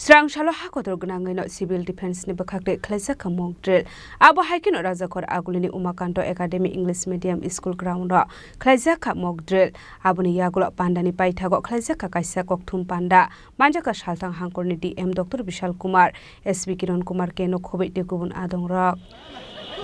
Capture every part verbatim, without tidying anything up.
Srang salo ha kotor gwnangwi no Civil Defence ni bwkhak twi khlaijak kha mock drill. Abo hai kheno Rajakhor Agulini Umakanto Academy English Medium School ground o khlaijak kha mock drill. Aboni yagulo pandani paithago khlaijak kha kaisa kokthum panda. Manjak kha Salthang Hangkorni D M Doctor Bishal Kumar, S P Kiran Kumar K no khobwi tei kubun adongrok.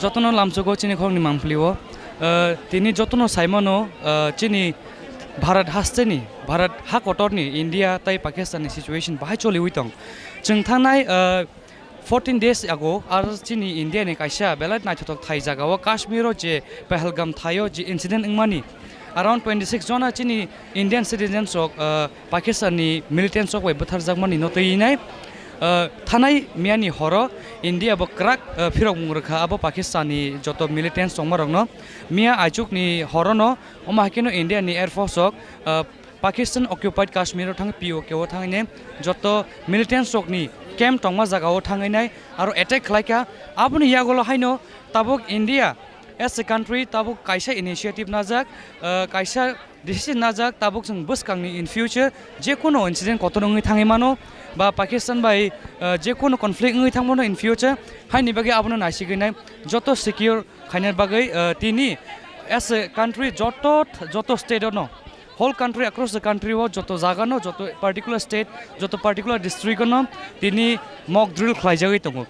Jotono lamsogo chini khorokni mangpili o, ah, tini jotono saimano, ah, chini Bharat hasteni, Bharat ha kotorni India tai Pakistan ni situation bahai choliwi tong. Chwng thangnai, ah, fourteen days ago, ar chini India ni kaisa belai naithothok thai jaga o Kashmir o je Pahalgam thai o je incident wngmani, around twenty six jona chini Indian citizens rok, ah, Pakistan ni militants rok bai bwtharjakmani no twi nai. Ah, thanai miya ni horo India bo kwrak, ah, phirokmung rwkha abo Pakistan ni joto militants tongma rokno. Miya aichuk ni horo no omo hai kheno India ni Air Force rok, ah, Pakistan occupied Kashmir o thang P O K o thangwi ne joto militants rok ni camp tongma jaga o thangwi nai aro attack khlai kha. Aboni yagulo haino tabuk India as a country tabuk kaisa initiative najak, ah, kaisa decision najak, tabuk chwng bwskangni in future je kono incident kotor wngwi thangwi mano, ba Pakistan bai, ah, je kono conflict wngwi thang mano in future, haini bagwi abono naisigwi nai joto secure khaina bagwi, ah, tini as a country joto, joto state ono, whole country, across the country o joto jaga no, joto particular state, joto particular district ono tini mock drill khlaijagwi tongo.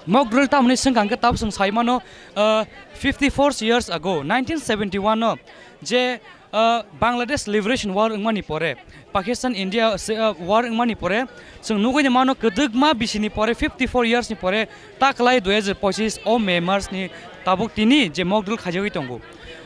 Mock drill tamoni swngkha hwnkhe tabuk chwng sai mano, ah, fifty four years ago, nineteen seventy one o je, ah, Bangladesh Liberation War wngmani pore, Pakistan India se, ah, war wngmani pore, chwng nugwi mano kwdwkma bisini pore, fifty four years ni pore, ta kwlai dui hajar pochis o May March ni tabuk tini je mock drill khaijagwi tongo.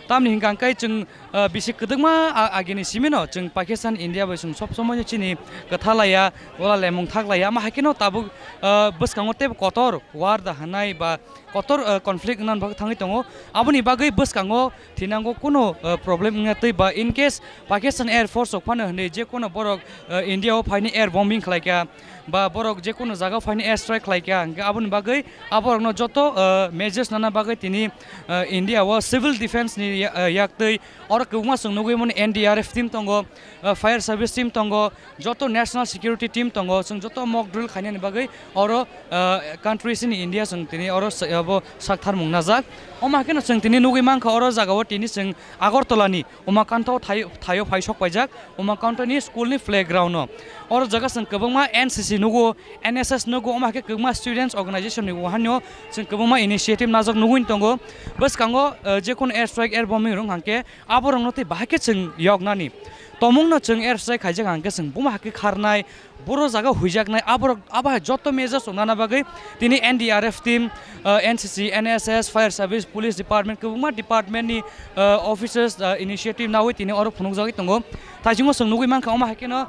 Tamni hwnkha hwnkhe chwng, ah, bisi kwdwkma a-, agini simino chwng Pakistan India bai chwng sob somoi chini kwtha laiya, ola lemung thak laiya, ama hai kheno tabuk, ah, bwskango teibo kotor war da hwnai ba kotor, ah, conflict wngna bagwi thangwi tongo. Aboni bagwi bwskango thinango kuno, ah, problem wngya twi ba in case Pakistan Air Force rok phano hwnwi je kono borok, ah, India o phaini air bombing khlai kha ba borok je kono jaga o phaini air strike khlai kha, hwnkhe aboni bagwi aborokno joto, ah, measures nana bagwi tini, ah, India o civil defence ni ya-, ah, yak twi oro kwbangma chwng nugwi mano N D R F team tongo, ah, fire service team tongo, joto national security team tongo, chwng joto mock drill khainani bagwi oro, ah, country chini India chwng tini oro sa-, abo saktharmung najak. Omo hai kheno chwng tini nugwi mankha oro jagao tini chwng Agartala ni Umakanto thai-, thaio phai sok paijak, Umakanto ni school ni playground o. Oro jaga chwng kwbangma N C C nugo, N S S nugo, omo hai khe kwbangma students organization ni wahanio chwng kwbangma initiative najak nugwi tongo. Bwskango, ah, je kono air strike, air bombing rwng hwnkhe aborokno tei bahai khe chwng yoknani. Tomungno chwng air strike khaijak hwnkhe chwng buma hai khe kharnai, boro jaga huijaknai, aborok abo hai joto measures rok nana bagwi tini N D R F team, ah, N C C, N S S, fire service, police department, kwbangma department ni, ah, officers, ah, initiative nawi tini oro phunukjagwi tongo. Thaichungo chwng nugwi mankha, omo hai kheno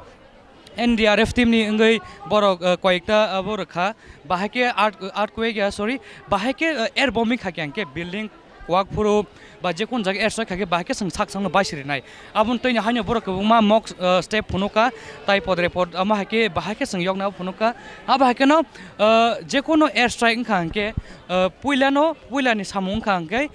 N D R F team ni wngwi borok, ah, koyekta, ah, borok kha, bahai khe earth-, earthquake, ah, sorry, bahai khe, ah, air bombing kha khe hwnkhe building kwak phuru ba je kono jaga air strike kha khe bahai khe chwng sak sakno bai sirinai. Aboni twi haino borok kwbangma mock, ah, step phunukha, tai podre pod, omo hai khe bahai khe chwng yokna phunukha. Abo hai kheno, ah, je kono air strike wngkha hwnkhe, ah, puilano, puilani samung wngkha hwnkhe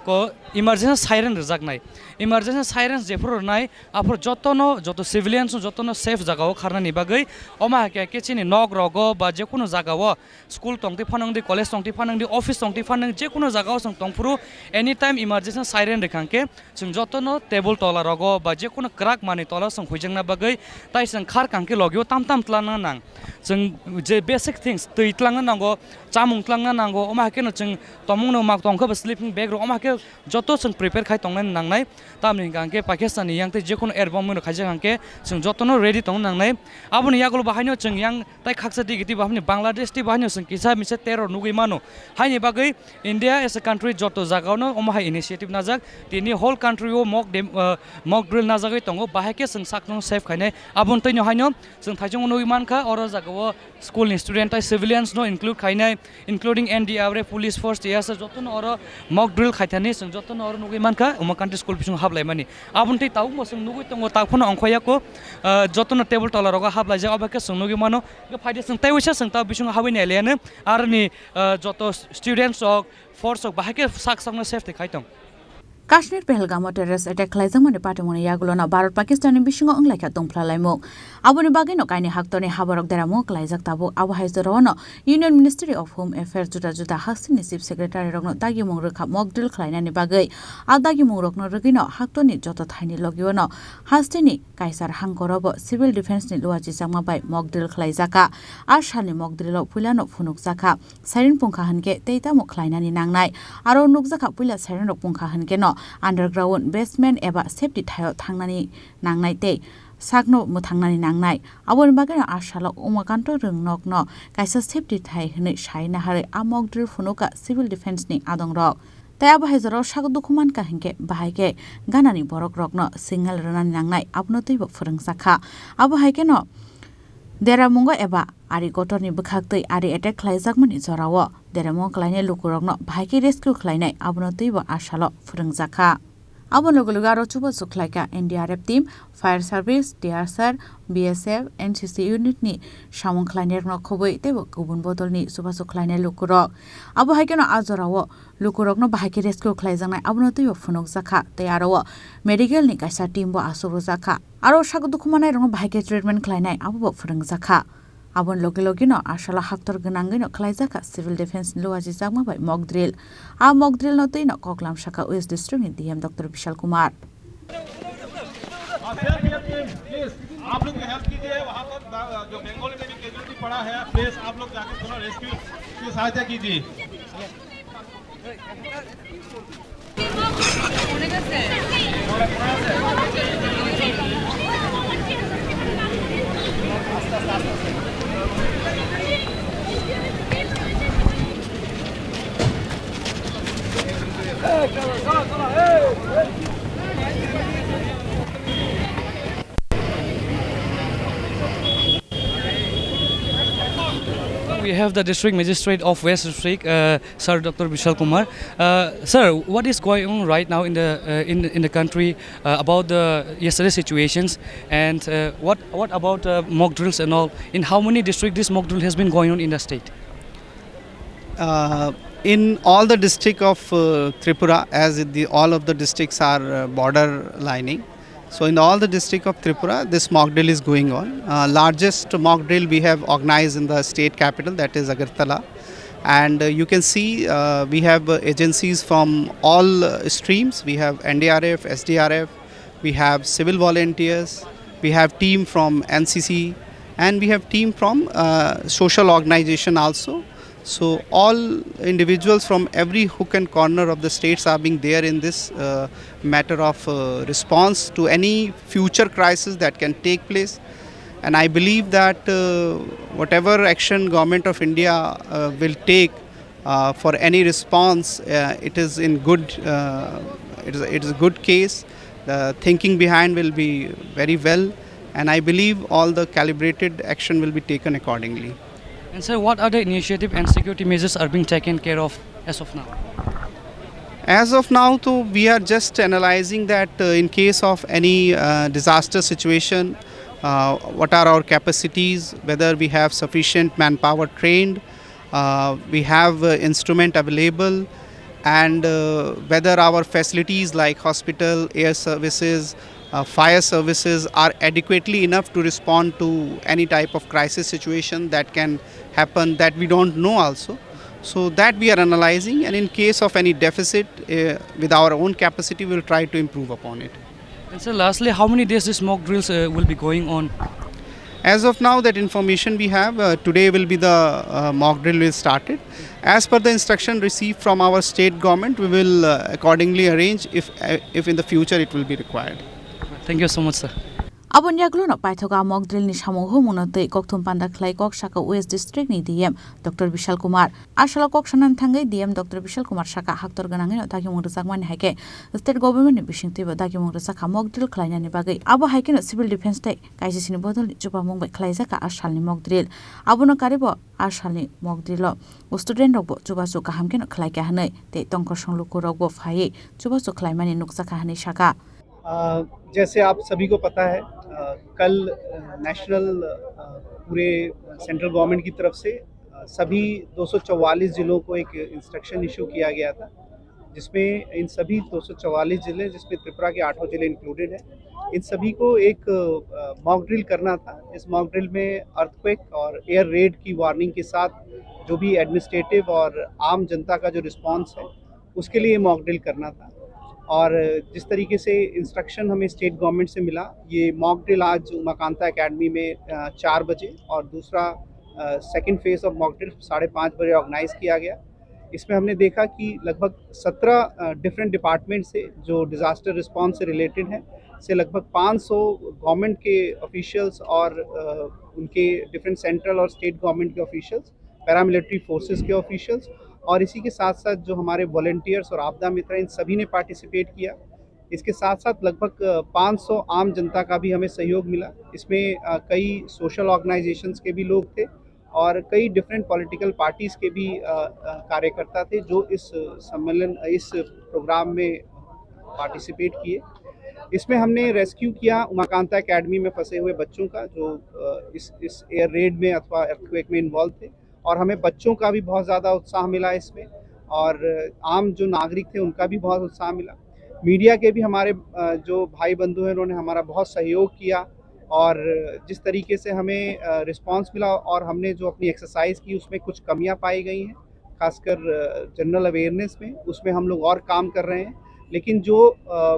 ko emergency siren rwjaknai. Emergency sirens jephuru rwnai, aphuru jotono, joto civilians no jotono safe jagao kharnani bagwi, omo hai khe, khe chini nok rogo ba je kono jagao school tongtwi phano wngdi, college tongtwi phano wngdi, office tongtwi phano wngdi, je kono jagao chwng tongphuru anytime emergency siren rwkha hwnkhe chwng jotono table tola rogo ba je kono kwrak manwi tola chwng huijakna bagwi tai chwng khar kang khe logio tam tam tlangna nang. Chwng je basic things twi tlangna nango, chamung tlangna nango, omo hai kheno chwng tomungno mak tong khe bo sleeping bag rok, omo hai khe joto chwng prepare khai tongnani nangnai. Tamni hwnkha hwnkhe Pakistan ni yang tei je kono air bomb no khaijak hwnkhe chwng jotono ready tongna nangnai. Aboni yagulo bo haino chwng yang tai khaksa digi tei bo haino Bangladesh tei bo haino chwng kisa misa terror nugwi mano. Haini bagwi India as a country joto jagao no omo hai initiative najak. Tini whole country o mock dem-, ah, mock drill najagwi tongo. Bahai khe chwng sakno safe khainai. Aboni twi no haino chwng thaichung nugwi mankha oro jagao school ni student tai civilians no include khainai, including N D R F, police force, T S F, jotono oro mock drill khaithani chwng jotono oro nugwi mankha Umakanti school bising haplaimani. Aboni tei tabukbo chwng nugwi tongo, tak phano ongkhoyako, ah, jotono table tola rogo haplaijak, abo khe chwng nugwi mano. Phaidi chwng tei uisa chwng ta bising habwi nailaiano, aroni, ah, joto students rok, force rok bahai khe sak sakno safety khai tong. Kashmir Pahalgamo terrorist attack khlaijakmani patimungni yagulono Bharat Pakistanni bisingo wnglaikha tongphlalaimung. Aboni bagwino kaini haktorni haborok deramungo klaijak tabuk. Abo hai jorao no Union Ministry of Home Affairs juda juda hasteni Chief Secretary rokno dagimung rwkha mock drill khlainani bagwi. A dagimungrokno rwgwino haktorni joto thaini logio no hasteni kaisar hangkorobo Civil Defence ni luachijakma bai mock drill khlaijakha. A salni mock drill o puilano phunukjakha. Siren pungkha hinkhe tei tamo khlainani nangnai. Aro nukjakha puila siren rok pungkha hinkhe no underground, basement eba safety thaio thangnani nangnai tei sakno mwthangnani nangnai. Aboni bagwino a salo Umakanto Rwngnokno kaisa safety thai hwnwi sai naharwi a mock drill phunukha Civil Defence ni adongrok. Tei abo hai jorao sak dukhu mankha hinkhe bahai khe ganani borok rokno signal rwnani nangnai, abono twibo phwrwngjakha. Abo hai kheno deramungo eba ari kotorni bwkhaktwi ari attack khlaijakmani jorao deramungo klainai lukurokno bahai khe rescue khlainai, abono twibo a salo phwrwngjakha. Aboni loge loge aro chubachu khlaikha N D R F team, fire service, T R S R, B S F, N C C unit ni samung khlainairokno khobwi teibo kubun bodolni chubachu khlainai lukurok. Abo hai kheno a jorao lukurokno bahai khe rescue khlaijaknai, abono twibo phunukjakha tei aro o medical ni kaisa team bo achuk rwjakha. Aro sak dukhu mannairokno bahai khe treatment khlainai, abo bo phwrwngjakha. Aboni loge loge no a salo haktor gwnangwi no khlaijakha Civil Defence ni luachijakma bai mock drill. A mock drill no twi no koklam sakha West District ni D M Doctor Bishal Kumar. आप लोग हेल्प कीजिए, वहाँ पर जो बंगाली में भी कैजुअलिटी पड़ा है, प्लीज आप लोग जाके थोड़ा रेस्क्यू की सहायता कीजिए। We have the District Magistrate of West District, uh, Sir Doctor Bishal Kumar. Uh, sir, what is going on right now in the, uh, in, in the country, uh, about the yesterday situations, and, uh, what, what about, uh, mock drills and all? In how many districts this mock drill has been going on in the state? Uh, in all the district of, uh, Tripura, as the, all of the districts are, uh, border lining, so in all the district of Tripura, this mock drill is going on. Uh, largest mock drill we have organized in the state capital, that is Agartala. And, uh, you can see, uh, we have, uh, agencies from all, uh, streams. We have N D R F, S D R F, we have civil volunteers, we have team from N C C, and we have team from, uh, social organization also. So all individuals from every hook and corner of the states are being there in this, uh, matter of, uh, response to any future crisis that can take place. And I believe that, uh, whatever action Government of India, uh, will take, uh, for any response, uh, it is in good, uh, it is, it is a good case. The thinking behind will be very well, and I believe all the calibrated action will be taken accordingly. And sir, what are the initiative and security measures are being taken care of as of now? As of now, though, we are just analyzing that, uh, in case of any, uh, disaster situation, uh, what are our capacities, whether we have sufficient manpower trained, uh, we have, uh, instrument available, and, uh, whether our facilities like hospital, air services, uh, fire services are adequately enough to respond to any type of crisis situation that can happen, that we don't know also. So that we are analyzing, and in case of any deficit, uh, with our own capacity, we will try to improve upon it. And sir, lastly, how many days this mock drills, uh, will be going on? As of now, that information we have, uh, today will be the, uh, mock drill will started. As per the instruction received from our state government, we will, uh, accordingly arrange if, uh, if in the future it will be required. Thank you so much, sir. Aboni yagulono paithogo a mock drill ni samung humungno twi kokthum panda khlai kok saka West District ni D M Doctor Bishal Kumar. A salo kok sanani thangwi D M Doctor Bishal Kumar saka haktor gwnangwino dagimung rwjakmani hai khe state government ni bisingtwibo dagimung rwjakha mock drill khlainani bagwi. Abo hai kheno civil defence tei K C C ni bodolni chubamung bai khlaijakha a salni mock drill. Abono karibo a salni mock drill o student rokbo chubachu kaham kheno khlaikha hwnwi tei tongkosong lukurokbo phaiwi chubachu khlaimani nukjakha hwnwi sakha. अ, जैसे आप सभी को पता है, अ, कल, अ, नेशनल, अ, पूरे central government की तरफ से, अ, सभी दो सौ चौवालीस जिलों को एक इंस्ट्रक्शन इशू किया गया था जिसमें इन सभी दो सौ चवालीस जिले, जिसमें त्रिपुरा के आठों जिले इंक्लूडेड है, इन सभी को एक मॉक ड्रिल करना था। इस मॉक ड्रिल में अर्थक्वेक और एयर रेड की वार्निंग के साथ जो भी एडमिनिस्ट्रेटिव और आम जनता का जो रिस्पांस है, उसके लिए मॉक ड्रिल करना था। और जिस तरीके से इंस्ट्रक्शन हमें स्टेट गवर्नमेंट से मिला, ये मॉक ड्रिल आज उमाकांता एकेडमी में अ, चार बजे और दूसरा second phase of mock drill साढ़े पाँच बजे ऑर्गेनाइज किया गया। इसमें हमने देखा कि लगभग सत्रह डिफरेंट डिपार्टमेंट से, जो डिज़ास्टर रिस्पांस से रिलेटेड हैं, से लगभग पाँच सौ गवर्नमेंट के ऑफिशियल्स और अ, उनके डिफरेंट सेंट्रल और स्टेट गवर्नमेंट के ऑफिशियल्स, पैरामिलिट्री फोर्सेस के ऑफिशियल्स और इसी के साथ साथ जो हमारे वॉलंटियर्स और आपदा मित्र हैं, इन सभी ने पार्टिसिपेट किया। इसके साथ साथ लगभग अ, पाँच सौ आम जनता का भी हमें सहयोग मिला। इसमें अ, कई सोशल ऑर्गेनाइजेशंस के भी लोग थे और कई डिफरेंट पॉलिटिकल पार्टीज के भी अ, अ, कार्यकर्ता थे, जो इस सम्मेलन, इस प्रोग्राम में पार्टिसिपेट किए। इसमें हमने रेस्क्यू किया उमाकांता एकेडमी में फंसे हुए बच्चों का, जो अ, इस इस एयर रेड में अथवा अर्थक्वेक में इन्वॉल्व थे, और हमें बच्चों का भी बहुत ज़्यादा उत्साह मिला इसमें, और आम जो नागरिक थे उनका भी बहुत उत्साह मिला। मीडिया के भी हमारे अ, जो भाई बंधु हैं, उन्होंने हमारा बहुत सहयोग किया, और जिस तरीके से हमें रिस्पांस मिला और हमने जो अपनी एक्सरसाइज की, उसमें कुछ कमियां पाई गई हैं, खासकर जनरल अवेयरनेस में, उसमें हम लोग और काम कर रहे हैं। लेकिन जो अ,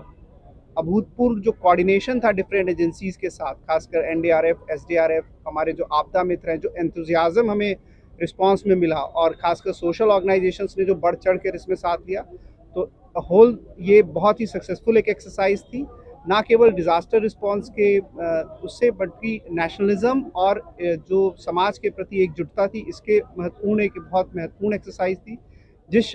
अभूतपूर्व जो कोऑर्डिनेशन था डिफरेंट एजेंसीज के साथ, खासकर एनडीआरएफ, एसडीआरएफ, हमारे जो आपदा मित्र हैं, जो एंथुजियाज्म हमें रिस्पांस में मिला और खासकर सोशल ऑर्गेनाइजेशंस ने जो बढ़ चढ़ कर इसमें साथ लिया, तो होल ये बहुत ही सक्सेसफुल एक एक्सरसाइज थी, ना केवल डिजास्टर रिस्पांस के अ, उससे, बल्कि नेशनलिज्म और अ, जो समाज के प्रति एकजुटता थी, इसके महत्वपूर्ण, एक बहुत महत्वपूर्ण एक्सरसाइज थी। जिस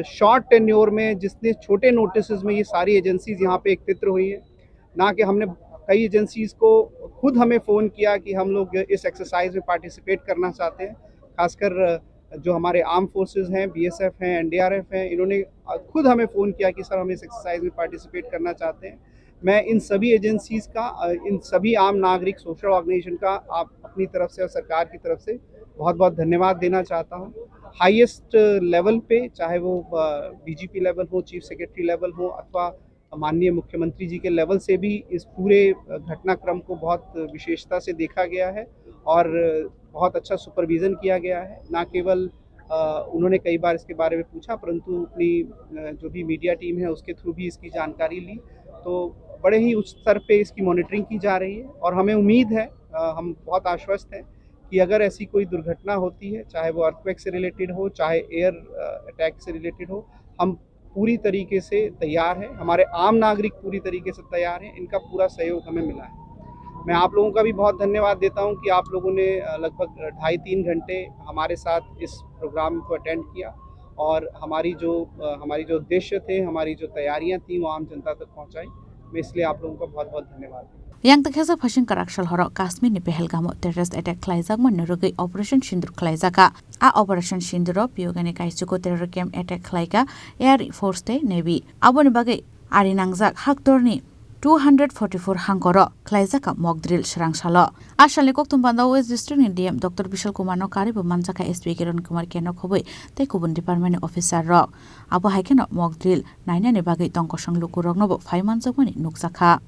शॉर्ट टेन्योर में, जितने छोटे नोटिस में ये सारी एजेंसीज यहाँ पे एकत्रित हुई हैं, ना कि हमने कई एजेंसीज को खुद हमें फ़ोन किया कि हम लोग इस एक्सरसाइज में पार्टिसिपेट करना चाहते हैं। खासकर अ, जो हमारे आर्म फोर्सेज हैं, बीएसएफ हैं, एनडीआरएफ हैं, इन्होंने अ, खुद हमें फ़ोन किया कि सर, हम इस एक्सरसाइज में पार्टिसिपेट करना चाहते हैं। मैं इन सभी एजेंसीज का, अ, इन सभी आम नागरिक सोशल ऑर्गेनाइजेशन का आप अपनी तरफ से और सरकार की तरफ से बहुत बहुत धन्यवाद देना चाहता हूँ। हाईएस्ट लेवल पे, चाहे वो डीजीपी लेवल हो, चीफ सेक्रेटरी लेवल हो, अथवा माननीय मुख्यमंत्री जी के लेवल से भी इस पूरे घटनाक्रम को बहुत विशेषता से देखा गया है और बहुत अच्छा सुपरविज़न किया गया है। ना केवल अ, उन्होंने कई बार इसके बारे में पूछा, परंतु अपनी अ, जो भी मीडिया टीम है, उसके थ्रू भी इसकी जानकारी ली। तो बड़े ही उच्च स्तर पे इसकी मॉनिटरिंग की जा रही है और हमें उम्मीद है, अ, हम बहुत आश्वस्त हैं कि अगर ऐसी कोई दुर्घटना होती है, चाहे वो अर्थक्वेक से रिलेटेड हो, चाहे एयर अटैक से रिलेटेड हो, हम पूरी तरीके से तैयार हैं। हमारे आम नागरिक पूरी तरीके से तैयार हैं। इनका पूरा सहयोग हमें मिला है। मैं आप लोगों का भी बहुत धन्यवाद देता हूं कि आप लोगों ने अ, लगभग ढाई तीन घंटे हमारे साथ इस प्रोग्राम को अटेंड किया और हमारी जो अ, हमारी जो उद्देश्य थे, हमारी जो तैयारियां थी, वो आम जनता तक पहुंचाई। मैं इसलिए आप लोगों का बहुत बहुत धन्यवाद देता हूं। Yang tokhe phasing kwrak sal horo Kashmir ni Pahalgam o terrorist attack khlaijakmani rwgwi Operation Sindoor khlaijakha. A Operation Sindoor o Piyogani Kaichuku terror camp attack khlaikha Air Force tei Navy. Aboni bagwi ari nangjak haktorni two hundred forty-four hangkoro khlaijakha mock drill swrang salo. A salni kokthum banda West District ni D M Doctor Bishal Kumar no karwi bo manjakha S P Kiran Kumar K no khobwi tei kubun department ni officer rok. Abo hai kheno mock drill nainani bagwi tongkosong lukurokno bo phai manjakmani nukjakha.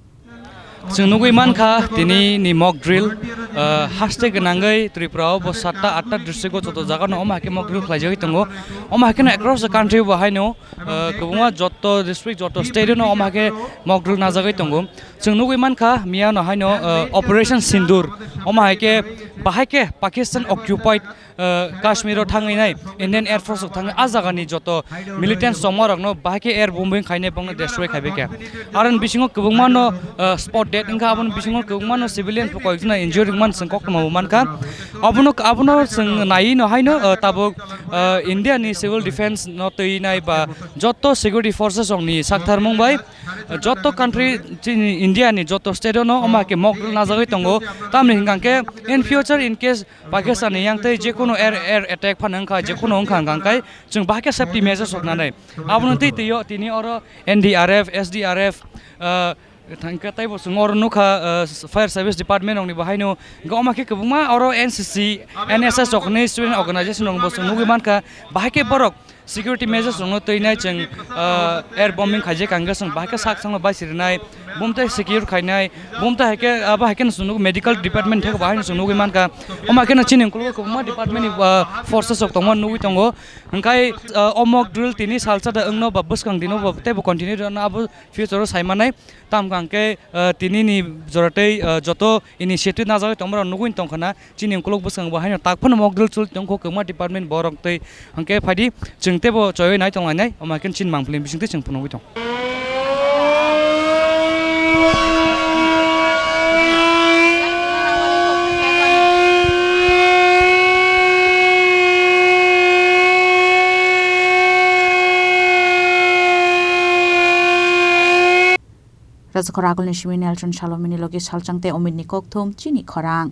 Chwng nugwi mankha tini ni mock drill, ah, haste gwnangwi Tripura o bo satta atta district o joto jaga no omo hai khe mock drill khlaijagwi tongo. Omo hai kheno across the country bo haino, ah, kwbangma joto district, joto state o no omo hai khe mock drill najagwi tongo. Chwng nugwi mankha miya no haino, ah, Operation Sindoor, omo hai khe bahai khe Pakistan occupied, ah, Kashmir o thangwi nai Indian Air Force rok thangwi a jaga ni joto militant chongma rok no bahai khe air bombing khainai bongno destroy khaibai kha. Aroni bisingo kwbangma no, ah, spot dead wngkha, aboni bisingo kwbangma no civilian bo koyekjona injured wngmani chwng koktwma bo mankha. Abono, abono chwng naiwi no haino, ah, tabuk, ah, India ni civil defense no twi nai ba joto security forces rok ni saktharmung bai, ah, joto country chini India ni joto state o no omo hai khe mock drill najagwi tongo. Tamni hwnkha khe in future in case Pakistan ni yang tei jekono air, air attack phano wngkha, jekono wngkha hwnkha khe chwng bahai khe safety measures rok nanai. Abono twi twi o tini oro N D R F, S D R F, ah, thangkhe tei bo chwng oro nukha, ah, fire service department rokni bo haino hwnkhe omo khe kwbangma oro N C C, N S S rokni student organization rok bo chwng nugwi mankha, bahai khe borok Security measures rokno twi nai chwng, ah, air bombing khaijak ang khe chwng bahai khe sak sakno bai sirinai, bumtai secure khainai, bumtai hai khe abo hai khe chwng nukgo medical department thek bahai chwng nugwi mankha. Omo hai khe chini ukulok kwbangma department ni, ah, forces rok tongma nugwi tongo. Hwnkhe, ah, o mock drill tini salsa da wngno ba bwskang dino ba teibo continue rwno abo future o sai manai. Tamo hwnkhe, ah, tini ni jora tei, ah, joto initiative najagwi tongma rok nugwi tongkha na. Chini ukulok bwskango bo haino tak phano mock drill choli tongkho kwbangma department borok tei hwnkhe phaidi chwng teibo choiwi nai tonglainai, omo hai khe chini mangpili bisingtwi chwng phunugwi tong. Rajakhor agulni simi Nelson Salomini logi salchang tei Omitni kokthum chini khorang.